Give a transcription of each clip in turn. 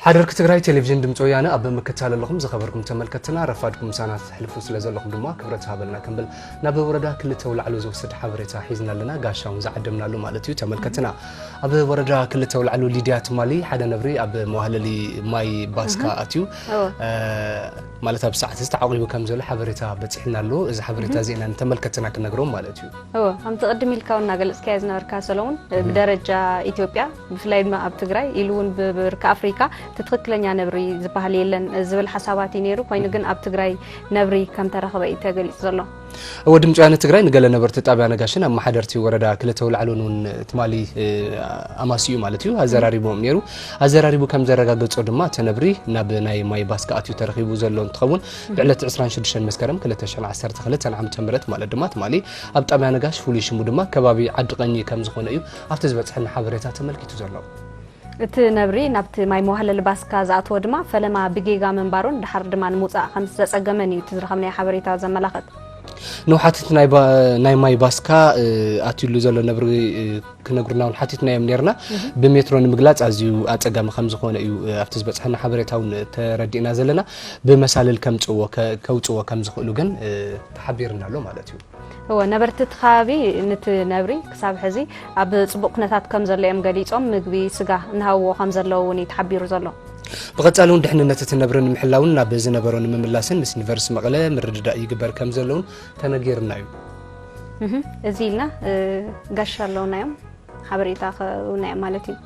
ሓደርኪ ትግራይ፣ ቴሌቪዥን ድምፂ ወያነ ኣብ ምክትታል ኣለኹም። ዝኸበርኩም ተመልከትና፣ ረፋድኩም ምሳና ተሕልፉ ስለ ዘለኹም ድማ ክብረት ሃበልና ክንብል ናብ ወረዳ ክልተ ኣውላዕሎ ዝወስድ ሓበሬታ ሒዝና ኣለና። ጋሻውን ዝዓደምናሉ ማለት እዩ። ተመልከትና፣ ኣብ ወረዳ ክልተ ኣውላዕሎ ሊድያ ትማሊ ሓደ ነብሪ ኣብ መዋህለሊ ማይ ባስካ ኣትዩ፣ ማለት ኣብ ሰዓት እዚ ተዓቂቡ ከም ዘሎ ሓበሬታ በፂሕና ኣሎ። እዚ ሓበሬታ እዚና ንተመልከትና ክነግሮም ማለት እዩ። እወ፣ ከምቲ ቅድም ኢልካ እውን እናገለጽካዮ ዝነበርካ ሰለሙን፣ ብደረጃ ኢትዮጵያ፣ ብፍላይ ድማ ኣብ ትግራይ፣ ኢሉ እውን ብብርኪ ኣፍሪካ፣ እቲ ትኽክለኛ ነብሪ ዝበሃል የለን ዝብል ሓሳባት እዩ ነይሩ። ኮይኑ ግን ኣብ ትግራይ ነብሪ ከም ተረኽበ እዩ ተገሊጹ ዘሎ። እወ፣ ድምፂ ወያነ ትግራይ ንገለ ነበርቲ ጣብያ ነጋሽን ኣመሓደርቲ ወረዳ ክልተ ኣውላዕሎን እውን ትማሊ፣ እ፣ ኣማሲኡ ማለት እዩ፣ ኣዘራሪቦም ነይሩ። ኣዘራሪቡ ከም ዘረጋገጾ ድማ፣ እቲ ነብሪ ናብ ናይ ማይ ባስካ ኣትዩ ተረኺቡ ዘሎ እንትኸውን፣ ብዕለት ዕስራን ሽዱሽተን መስከረም ክልተ ሽሕን ዓሰርተ ክልተን ዓመተ ምህረት፣ ማለት ድማ ትማሊ፣ ኣብ ጣብያ ነጋሽ፣ ፍሉይ ሽሙ ድማ ከባቢ ዓዲ ቀኚ ከም ዝኾነ እዩ ኣብቲ ዝበጽሐና ሓበሬታ ተመልኪቱ ዘሎ። እቲ ነብሪ ናብቲ ማይ መዋህለሊ ባስካ ዝኣተወ ድማ ፈለማ ብጌጋ ምንባሩን ድሓር ድማ ንምውጻእ ከም ዝተጸገመን እዩ እቲ ዝረኸብናዮ ሓበሬታ ዘመላኽት። ንውሓት እቲ ናይ ባ-፣ ናይ ማይ ባስካ፣ እ፣ ኣትዩሉ ዘሎ ነብሪ፣ እ፣ ክነግሩና እውን ሓቲትናዮም ነይርና። ብሜትሮ ንምግላጽ ኣዝዩ ኣጸጋሚ ከም ዝኾነ እዩ፣ እ፣ ኣብቲ ዝበጽሐና ሓበሬታ እውን ተረዲእና ዘለና። ብመሳልል ከምጽዎ ከ-፣ ከውጽዎ ከም ዝኽእሉ ግን፣ እ፣ ተሓቢርና ኣሎ ማለት እዩ። እወ፣ ነበርቲ እቲ ከባቢ ንቲ ነብሪ ክሳብ ሕዚ ኣብ ጽቡቕ ኩነታት ከም ዘሎ እዮም ገሊጾም። ምግቢ፣ ስጋ እናሃብዎ ከም ዘለዉ እውን እዩ ተሓቢሩ ዘሎ። ብቐጻሊ እውን ድሕንነት እቲ ነብሪ ንምሕላውን ናብ ዝነበሮ ንምምላስን ምስ ዩኒቨርሲቲ መቐለ ምርድዳእ ይግበር ከም ዘለውን ተነጊርና እዩ። እህ፣ እዚ ኢልና፣ እ፣ ጋሻ ኣለውና እዮም፣ ሓበሬታ ከውና እዮም ማለት እዩ።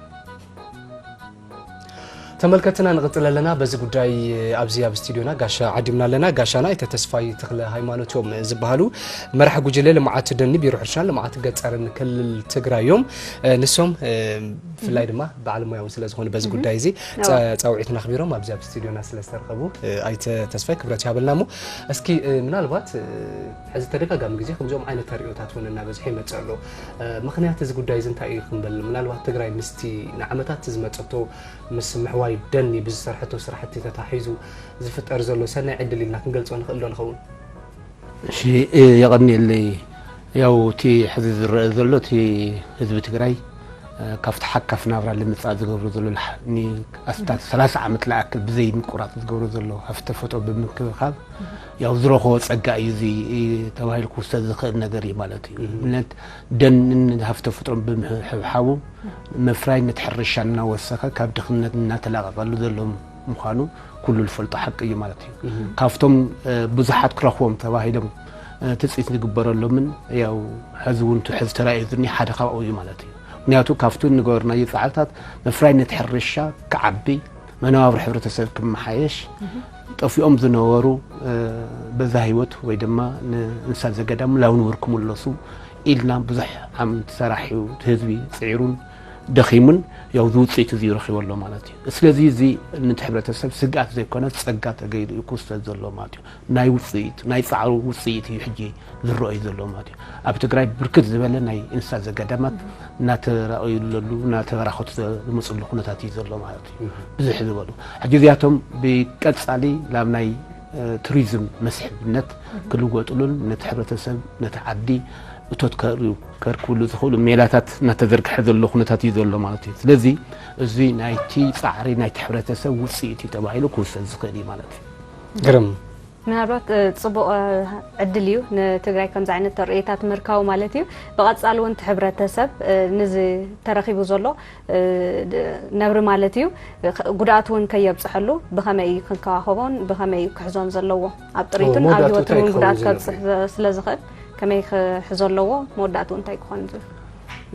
ተመልከትና ንቕጽል ኣለና። በዚ ጉዳይ ኣብዚ ኣብ ስቱዲዮና ጋሻ ዓዲምና ኣለና። ጋሻና ኣይተ ተስፋይ ተኽለ ሃይማኖት እዮም ዝበሃሉ። መራሕ ጉጅለ ልምዓት ደኒ ቢሮ ሕርሻን ልምዓት ገጠርን ክልል ትግራይ እዮም። እ፣ ንሶም፣ እ፣ ብፍላይ ድማ በዓል ሞያ እውን ስለ ዝኾኑ በዚ ጉዳይ እዚ ጸ-፣ ጻውዒትና ኣኽቢሮም ኣብዚ ኣብ ስቱዲዮና ስለ ዝተረኸቡ፣ እ፣ ኣይተ ተስፋይ ክብረት ይሃበልና። እሞ እስኪ፣ እ፣ ምናልባት፣ እ፣ ሕዚ ተደጋጋሚ ግዜ ከምዚኦም ዓይነት ተርእዮታት እውን እናበዝሐ ይመጽእ ኣሎ። እ፣ ምኽንያት እዚ ጉዳይ እዚ እንታይ እዩ ክንብል፣ ምናልባት ትግራይ ምስቲ ንዓመታት ዝመጸቶ ምስ ምሕዋይ ደኒ ብዝሰርሐቶ ስራሕቲ ተታሒዙ ዝፍጠር ዘሎ ሰናይ ዕድል ኢልና ክንገልጾ ንኽእል ዶ ንኸውን? እሺ፣ እ፣ የቐንየለይ። ያው እቲ ሕዚ ዝረአ ዘሎ እቲ ህዝቢ ትግራይ፣ እ፣ ካብቲ ሓካፍ ናብራ ልምጻእ ዝገብሮ ዘሎ ልሓ-፣ ኒ-፣ ኣስታት ሰላሳ ዓመት ለኣክል ብዘይ ምቁራጽ ዝገብሮ ዘሎ ሃፍቲ ተፈጥሮ ብምክብኻብ፣ ያው ዝረኸቦ ጸጋ እዩ እዚ፣ እ፣ ተባሂሉ ክውሰድ ዝኽእል ነገር እዩ ማለት እዩ። እህ። ምክንያት ደንን ሃፍቲ ተፈጥሮን ብምሕብሓቡ፣ መፍራይነት ሕርሻ እናወሰኸ፣ ካብ ድኽነት እናተላቐቐሉ ዘሎ ምዃኑ ኩሉ ዝፈልጦ ሓቂ እዩ ማለት እዩ። እህ። ካብቶም፣ እ፣ ብዙሓት ክረኽቦም ተባሂሎም፣ እ፣ ትጽቢት ዝግበረሎምን፣ ያው፣ ሕዚ እውን እቲ ሕዚ ተራእዩ ዝኒ ሓደ ካብኡ እዩ ማለት እዩ። ምክንያቱ ካብቱ እንገበርናዮ ጻዕርታት መፍራይነት ሕርሻ ክዓቢ፣ መነባብሮ ሕብረተሰብ ክመሓየሽ፣ እህ። ጠፊኦም ዝነበሩ፣ እ፣ በዛ ህይወት ወይ ድማ ንእንስሳ ዘገዳም ላው ንብር ክምለሱ ኢልና ብዙሕ ዓመት ሰራሒኡ፣ እቲ ህዝቢ ጽዒሩን ደኺሙን፣ ያው፣ እዚ ውጽኢት እዚ ረኺቡ ኣሎ ማለት እዩ። ስለዚ እዚ ነቲ ሕብረተሰብ ስግኣት ዘይኮነ ጸጋ ተገይሩ እዩ ክውሰድ ዘሎ ማለት እዩ። ናይ ውጽኢት፣ ናይ ጻዕሩ ውጽኢት እዩ ሕጂ ዝረኣዩ ዘሎ ማለት እዩ። ኣብ ትግራይ ብርክት ዝበለ ናይ እንስሳ ዘገዳማት እናተራእዩ ዘለሉ፣ እናተበራኸቱ ዝመፅሉ ኩነታት እዩ ዘሎ ማለት እዩ። ብዙሕ ዝበሉ ሕጂ እዚኣቶም ብቀጻሊ ናብ ናይ፣ እ፣ ቱሪዝም መስሕብነት ክልወጥሉን ነቲ ሕብረተሰብ፣ ነቲ ዓዲ እቶት ከርእዩ፣ ከርክብሉ ዝኽእሉ ሜላታት እናተዘርግሐ ዘሎ ኩነታት እዩ ዘሎ ማለት እዩ። ስለዚ እዚ ናይቲ ጻዕሪ ናይቲ ሕብረተሰብ ውጽኢት እዩ ተባሂሉ ክውሰድ ዝኽእል እዩ ማለት እዩ። ግርም። ምናልባት፣ እ፣ ጽቡቕ፣ እ፣ ዕድል እዩ ንትግራይ ከምዚ ዓይነት ተርእዮታት ምርካቡ ማለት እዩ። ብቐጻሊ እውን እቲ ሕብረተሰብ፣ እ፣ ንዚ ተረኺቡ ዘሎ፣ እ፣ ድ-፣ ነብሪ ማለት እዩ፣ ኸ-፣ ጉድኣት እውን ከየብጽሐሉ ብኸመይ እዩ ክንከባኸቦን ብኸመይ እዩ ክሕዞን ዘለዎ? ኣብ ጥሪቱን ኣብ መወዳእትኡ ህይወቱን እንታይ እውን ክኸውን ጉድኣት ዝነብሪ? ከብጽሕ ዘ-፣ ስለ ዝኽእል ከመይ ክሕዞ ኣለዎ? መወዳእትኡ እንታይ ክኾን ዝብል?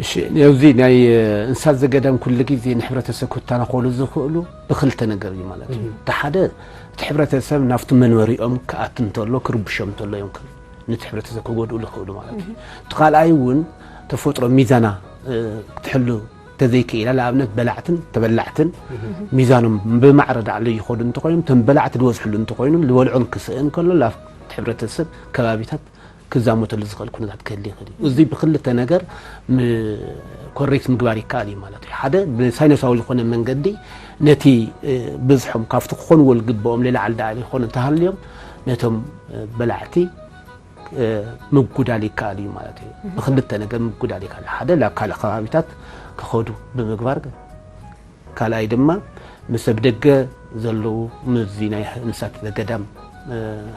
እሺ፣ ኣብዚ ናይ፣ እ፣ እንስሳት ዘገዳም ኩሉ ግዜ ንሕብረተሰብ ክተናኸሉ ዝኽእሉ ብኽልተ ነገር እዩ ማለት እዩ። እህ። እቲ ሓደ፣ እቲ ሕብረተሰብ ናብቲ መንበሪኦም ክኣቱ እንተሎ፣ ክርብሾም እንተሎ እዮም ክ-፣ ነቲ ሕብረተሰብ ክጎድኡ ዝኽእሉ ማለት እዩ። እህ። እቲ ካልኣይ እውን ተፈጥሮ ሚዛና፣ እ፣ ክትሕሉ ተዘይክኢላ፣ ንኣብነት በላዕትን ተበላዕትን እህ። ሚዛኖም ብማዕረ ዳዕሉ ይኸዱ እንተኾይኑ፣ እቶም በላዕቲ ዝበዝሕሉ እንተኾይኑ፣ ዝበልዖን ክስእን ከሎ፣ ላፍ-፣ እቲ ሕብረተሰብ ከባቢታት ክዛመተሉ ዝኽእል ኩነታት ክህል ይኽእል እዩ። እዚ ብክልተ ነገር ም-፣ ኮሬክት ምግባር ይከኣል እዩ ማለት እዩ። ሓደ ብሳይነሳዊ ዝኾነ መንገዲ ነቲ፣ እ፣ ብዝሖም ካብቲ ክኾንዎ ዝግብኦም ንላዕሊ ደኣ ይኾኑ እንተሃልዮም ነቶም፣ እ፣ በላዕቲ፣ እ፣ ምጉዳል ይከኣል እዩ ማለት እዩ። ብክልተ ነገር ምጉዳል ይከኣል። ሓደ ናብ ካልእ ከባቢታት ክኸዱ ብምግባር ካልኣይ ድማ ምስ ኣብ ደገ ዘለዉ ምስዚ ናይ እንስሳት ዘገዳም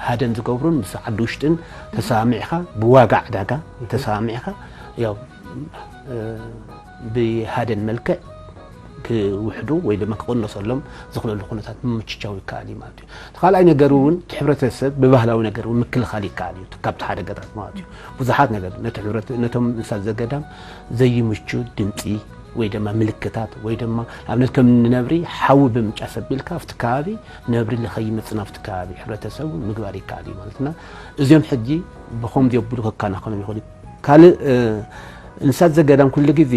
ሃደን ዝገብሩን ምስ ዓዲ ውሽጥን ተሰማሚዕካ ብዋጋ ዕዳጋ ተሰማሚዕካ ያው ብሃደን መልክዕ ክውሕዱ ወይ ድማ ክቕነሰሎም ዝኽእለሉ ኩነታት ምምችቻው ይከኣል እዩ ማለት እዩ። እቲ ካልኣይ ነገር እውን እቲ ሕብረተሰብ ብባህላዊ ነገር እውን ምክልኻል ይከኣል እዩ ካብቲ ሓደጋታት ማለት እዩ። ብዙሓት ነገር ነቲ ሕብረት ነቶም እንስሳት ዘገዳም ዘይምቹ ድምፂ ወይ ድማ ምልክታት ወይ ድማ ኣብነት ከም ንነብሪ ሓዊ ብምጫ ሰቢልካ ኣብቲ ከባቢ ነብሪ ልኸይመፅን ኣብቲ ከባቢ ሕብረተሰቡ ምግባር ይከኣል እዩ ማለትና። እዚኦም ሕጂ ብኸምዚ ኣቢሉ ከከናኸኖም ይኽእል እዩ። ካልእ እንስሳት ዘገዳም ኩሉ ግዜ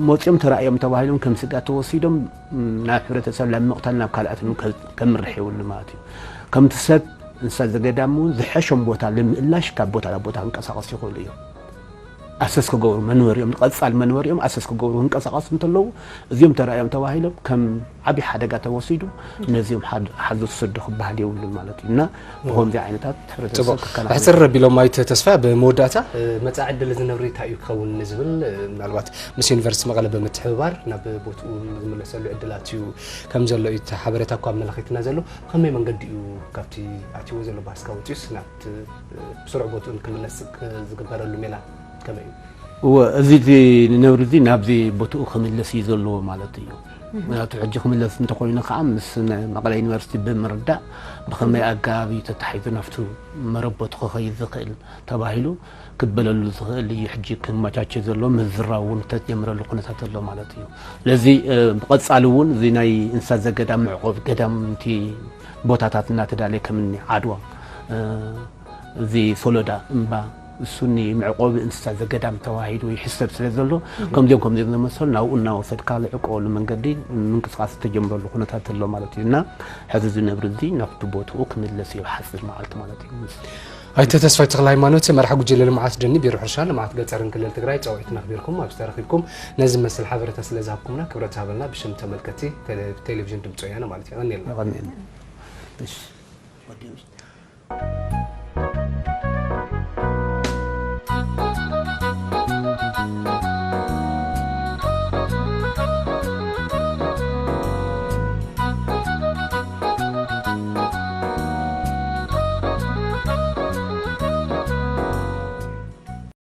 መፂኦም ተራእዮም ተባሂሎም ከም ስጋ ተወሲዶም ናብ ሕብረተሰብ ናብ ምቕታል ናብ ካልኣት ከምርሕ ይውሉ ማለት እዩ። ከምቲ ሰብ እንስሳት ዘገዳም እውን ዝሐሾም ቦታ ልምእላሽ ካብ ቦታ ናብ ቦታ ክንቀሳቀሱ ይኽእሉ እዮም። ኣሰስ ክገብሩ መንበሪኦም ቀፃል መንበሪኦም ኣሰስ ክገብሩ ክንቀሳቀሱ እንተለዉ እዚኦም ተራእዮም ተባሂሎም ከም ዓብዪ ሓደጋ ተወሲዱ ነዚኦም ሓዞ ተሰዶ ክበሃል የብሉን ማለት እዩ እና ብኸምዚ ዓይነታት ሕብረተሰብ ክከናኸን ብሕፅር ረቢሎም ኣይተ ተስፋ ብመወዳእታ መፃኢ ዕድል እዚ ነብሪ እንታይ እዩ ክኸውን ንዝብል ምናልባት ምስ ዩኒቨርሲቲ መቐለ ብምትሕብባር ናብ ቦትኡ ዝምለሰሉ ዕድላት እዩ ከም ዘሎ እዩ እቲ ሓበሬታ እኳ መለኺትና ዘሎ። ብኸመይ መንገዲ እዩ ካብቲ ኣትዎ ዘሎ ባህስካ ወፂኡስ ናብቲ ብስሩዕ ቦትኡ ንክምለስ ዝግበረሉ ሜላ ከመይ እዩ? እወ እዚ እቲ ንነብሪ እዚ ናብዚ ቦትኡ ክምለስ እዩ ዘለዎ ማለት እዩ። ምክንያቱ ሕጂ ክምለስ እንተኮይኑ ከዓ ምስ መቐለ ዩኒቨርሲቲ ብምርዳእ ብኸመይ ኣገባብ እዩ ተታሒዙ ናብቲ መረቦቱ ክኸይድ ዝኽእል ተባሂሉ ክበለሉ ዝኽእል እዩ ሕጂ ክመቻቸ ዘሎ ምዝራብ እውን ተጀምረሉ ኩነታት ዘሎ ማለት እዩ። ስለዚ ብቐፃሊ እውን እዚ ናይ እንስሳት ዘገዳም መዕቆቢ ገዳም እቲ ቦታታት እናተዳለየ ከምኒ ዓድዋ እዚ ሶሎዳ እምባ እሱኒ መዕቆቢ እንስሳ ዘገዳም ተዋሂዱ ይሕሰብ ስለ ዘሎ ከምዚኦም ከምዚኦም ዝመሰሉ ናብኡ እናወሰድካ ዝዕቀበሉ መንገዲ ምንቅስቃስ ዝተጀምረሉ ኩነታት ኣሎ ማለት እዩ እና ሕዚ እዚ ነብሪ እዚ ናብቲ ቦትኡ ክምለስ እዩ ሓፂር መዓልቲ ማለት እዩ። ኣይተ ተስፋይ ተክለ ሃይማኖት መራሕ ጉጅለ ልምዓት ደኒ ቢሮ ሕርሻ ልምዓት ገፀርን ክልል ትግራይ ፃውዒትና ኣኽቢርኩም ኣብዚ ተረኺብኩም ነዚ መስል ሓበሬታ ስለ ዝሃብኩምና ክብረት ሃበልና ብሽም ተመልከቲ ቴሌ- ቴሌቪዥን ድምፂ ወያነ ማለት እዩ። የቐንየልና። የቐንየልና። እሺ።